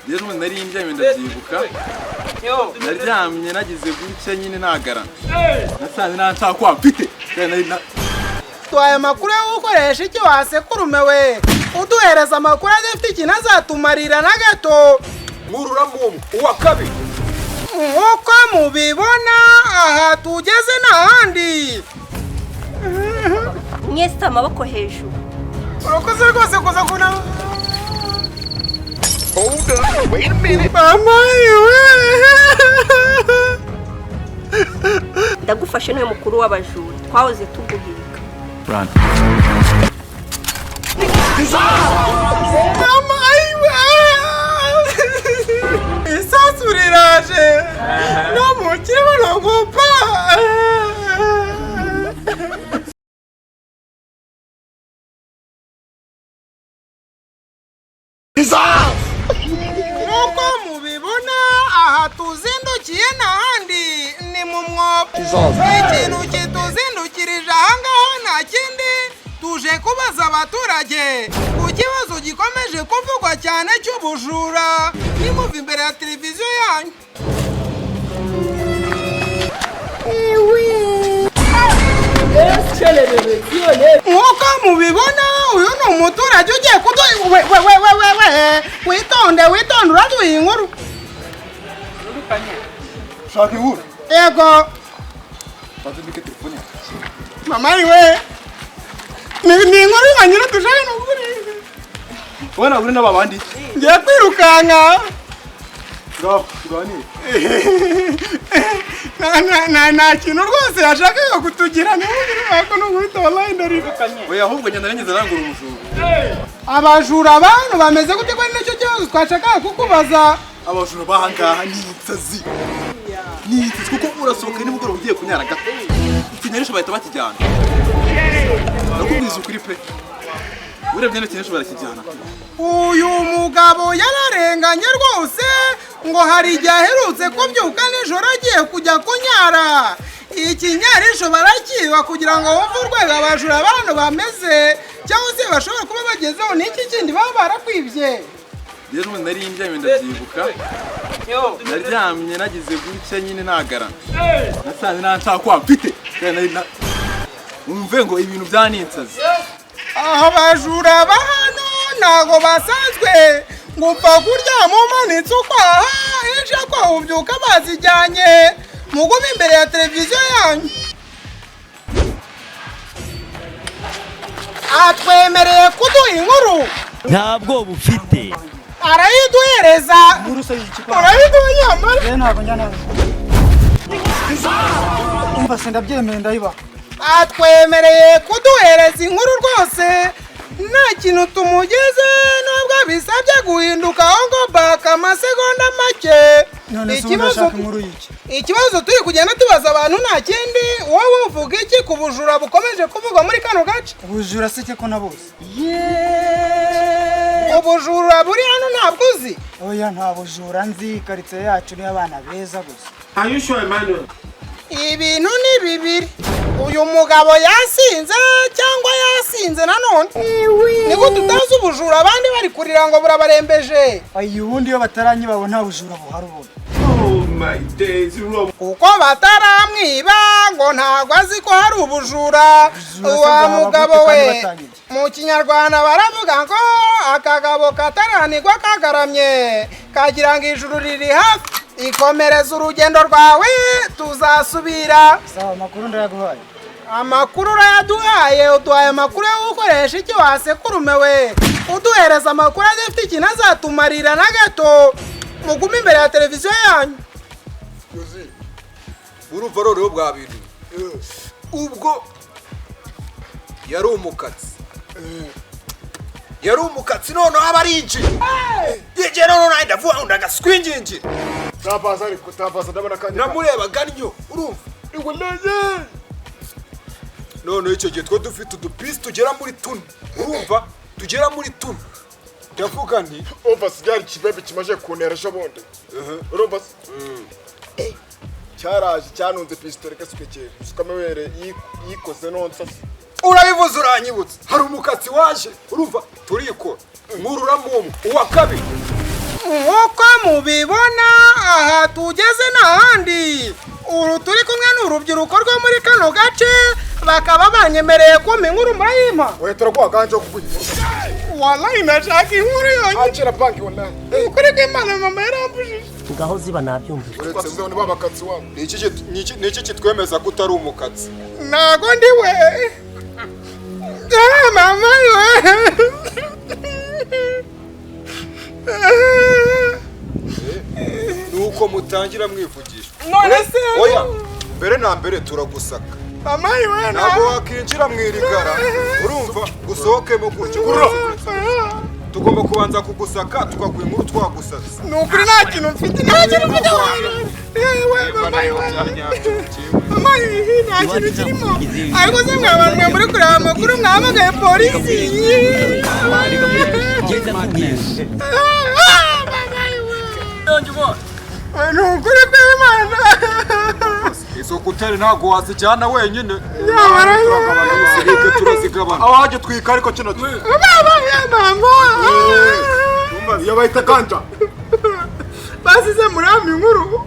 Rero nari ndyamye, ndabyibuka, naryamye nagize gutya nyine nagaramye, nasanze nta nshakwa mfite. Kandi nari Duhaye amakuru yo gukoresha iki wasekurume we? Uduhereza amakuru adafite ikintu azatumarira na gato. Nkururamo umwe, uwa kabiri. Nk'uko mubibona, aha tugeze n'ahandi. Mwese amaboko hejuru. Urakoze rwose kuza kuna mama iwe. Ndagufashe, niwe mukuru w'abajura twahoze tuguhiga. Run. Mama iwe, isasu riraje no mu kibuno gupa. Nk'uko mubibona, aha tuzindukiye n'ahandi ni mu mwobo. Ikintu kituzindukirije ahangaha nta kindi, tuje kubaza abaturage ku kibazo gikomeje kuvugwa cyane cy'ubujura. Nimuva imbere ya televiziyo yanyu. Nk'uko mubibona, uyu ni umuturage ugiye kuduha. We we we we we we, witonde, witonde, uraduha inkuru. Shaka inkuru. Yego. Banza mbike telefone yanjye. Mama iwe, ni inkuru yonyine dushaka ni ukuri. Wowe ntabwo uri n'aba bandi. Ngiye kwirukanka. Ngaho tuganire. Nta kintu rwose yashakaga kutugira, niba ko no guhita wallahi ndarira. Oya, ahubwo ngenda nageze arangura umujura. Abajura abantu bameze gute, ko ari nacyo kibazo twashakaga kukubaza? Abajura bahangaha ni insazi, ni insazi, kuko urasohoka nimugoroba ugiye kunyara gato, ikinyarisho bahita bakijyana. Ndakubwiza ukuri pe, urebye n'ikinyarisho barakijyana. Uyu mugabo yararenganye rwose, ngo hari igihe aherutse kubyuka nijoro agiye kujya kunyara, ikinyarisho barakiba. Kugira ngo wumve urwego abajura abantu bameze cyangwa se bashobora kuba bagezeho, n'iki kindi baba barakwibye? Rero nari ndyamye, ndabyibuka, naryamye nagize gutya nyine nagaramye, nasanze nta nshakwa mfite. Kandi nari wumve ngo ibintu bya ni insazi. Abajura ba hano ntago basanzwe, ngo upfa kuryama umanitse ukwaha, ejo kwaha ubyuka bazijyanye. Mugume imbere ya televiziyo yanyu. Atwemereye kuduha inkuru. Ntabwo bufite. Arayiduhereza, urayiduha nyamara. Rero ntabwo njya nawe. Umva se, ndabyemeye, ndayibaha. Atwemereye kuduhereza inkuru rwose, nta kintu tumugeze nubwo bisabye guhinduka aho ngo baka amasegonda make. None se ubundi Ikibazo urashaka inkuru y'iki? Ikibazo turi kugenda tubaza abantu nta kindi, wowe uvuga iki ku bujura bukomeje kuvugwa muri kano gace? Ubujura se ko na bose? Ubujura buri hano ntabwo uzi? Oya, nta bujura nzi, karitsiye yacu niyo abana beza gusa. Ibintu ni bibiri: uyu mugabo yasinze cyangwa yasinze nanone. Niko tutazi ubujura, abandi bari kurira ngo burabarembeje. Ayi, ubundi iyo bataranyibabo nta bujura buhari ubundi. Kuko bataramwiba ngo ntabwo azi ko hari ubujura. Ubujura se Wa bwaba mugabo gute kandi we, batanyibye? mu Kinyarwanda baravuga ngo akagabo kataranigwa kagaramye kagira ngo ijuru riri hafi. Ikomereza urugendo rwawe, tuzasubira. Sawa, amakuru ndayaguhaye. Amakuru urayaduhaye. Uduhaye amakuru yo gukoresha iki wasekurume we? Uduhereza amakuru adafite ikintu azatumarira na gato. Mugume imbere ya televiziyo yanyu. Yuzi, urumva noneho bwa bintu ubwo yari umukatsi, yari umukatsi, noneho aba arinjiye yinjiye, noneho nanjye ndavuga ngo ndagaswingingira. Tabaza ariko tabaza, ndabona kandi. Namurebaga nnyo, urumva noneho icyo gihe two dufite udupisi tugera muri tune, urumva, tugera muri tune, ndavuga nti Umva, sigari ikibebe kimaze kuntera ejo bundi, urumva se? Cyaraje cyanunze pisitore kasukekera sukamewere yikoze nonsa se. Urabivuze uranyibutsa, hari umukatsi waje, urumva, turikora, nkururamo umwe, uwa kabiri. Nk'uko mubibona, aha tugeze n'ahandi, uru turi kumwe ni urubyiruko rwo muri kano gace, bakaba banyemereye kumpa inkuru. Murayimpa? Oya, turaguha ganja yo kuguha inkuru. Wallahi ndashaka inkuru yonyine. Akira banki, wallahi. Ukuri kw'Imana, mama yarambujije. Ngaho ziba, nabyumvise. Uretse nzone babakatsi wabo. Ni iki kitwemeza ko utari umukatsi? Ntago ndi we. Ah, mama we. Ni uko mutangira mwivugisha. None se? Oya, mbere na mbere turagusaka. Mama we. Ntabwo wakinjira mu irigara, urumva, usohokemo gutyo. Tugomba kubanza kugusaka, tukaguha inkuru twagusatse. Ni ukuri nta kintu mfite, nta kintu mfite. Yewe mama we, mama, nta kintu kirimo. Ariko se mwa bantu mwe muri kureba amakuru, mwahamagaye polisi? Ngenda kubwira. Ah, mama we, ni ukuri kw'Imana. Izo kuteri ntabwo wazijyana wenyine. Nyamara. Zibike, turazigabana. Aho hajya twika ariko kino Mama ya mama. Iyo bahita ganja. Basize muri inkuru.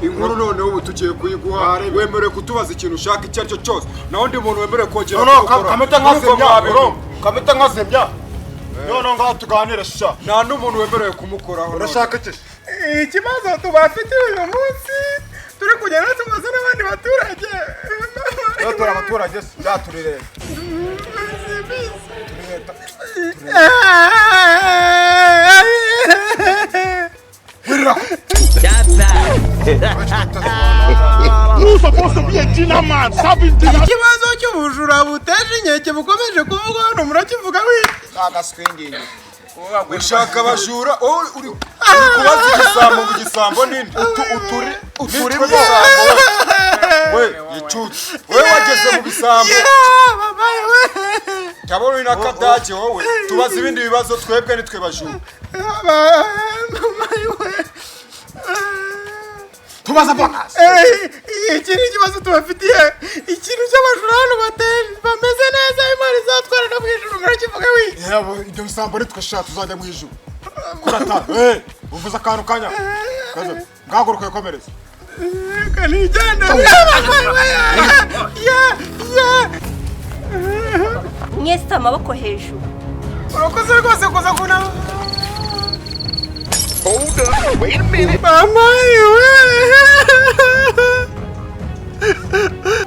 Inkuru noneho ubu tugiye kuyiguha. Wemerewe kutubaza ikintu ushaka icyo ari cyo cyose, nta wundi muntu wemerewe kongera No, no, kubikora. kameta nkazimya. Urumva mwabintu? Bro, kameta nkazimya. None ngaho tuganire sha. Nta n'umuntu wemerewe kumukoraho. Urashaka iki? Ikibazo tubafite uyu munsi, turi kugenda tubaza n'abandi baturage. Rero turi abaturage se, bya turi leta. Turi leta. Wirira. Cyapa. Ikibazo cy'ubujura buteje inkeke bukomeje kuvugwa hano, murakivuga wiki? Agaswingenge. Ushaka abajura wowe? Uri kubaza igisambo ngo igisambo ninde? Uturi uturimo uturimo. We gicucu, wowe wageze mu bisambo. Yeah, mama we. Ndabona uri n'akadage wowe. Tubaza ibindi bibazo, twebwe nitwe bajura. Mama we. Tubaza bonus. Iki ni ikibazo tubafitiye, ikintu cy'abajura hano bateje bameze neza, Imana izatwara no mu ijuru, murakivuga wiki? Yewe, ibyo bisambo nitwe sha, tuzajya mu ijuru. Kurata, eh, uvuze akantu kanya. Kaze, ngahaguruka wikomereze. Kanigenda. Ya ya. Mwese amaboko hejuru. Urakoze rwose kuza kuna mama we.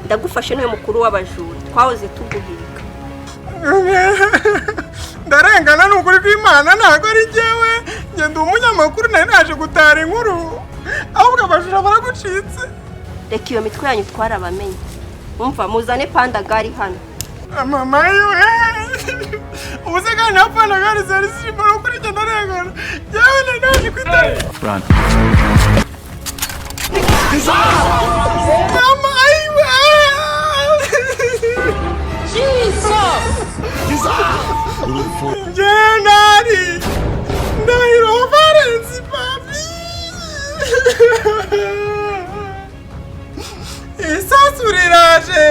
Ndagufashe, niwe mukuru w'abajura twahoze tuguhiga. Ndarengana, ni ukuri kw'Imana, ntabwo ari njyewe. Ngenda umunyamakuru, nari naje gutara inkuru, ahubwo abajura baragucitse. Reka iyo mitwe yanyu, twarabamenye. Umva, muzane pandagari hano. Mama we, ubu se kandi nta pandagari zari zirimo? Ni ukuri njye ndarengana, njyewe nari naje kwitara. Mama we. Njyewe nari Ndahiro Valens Papi. Isasu riraje.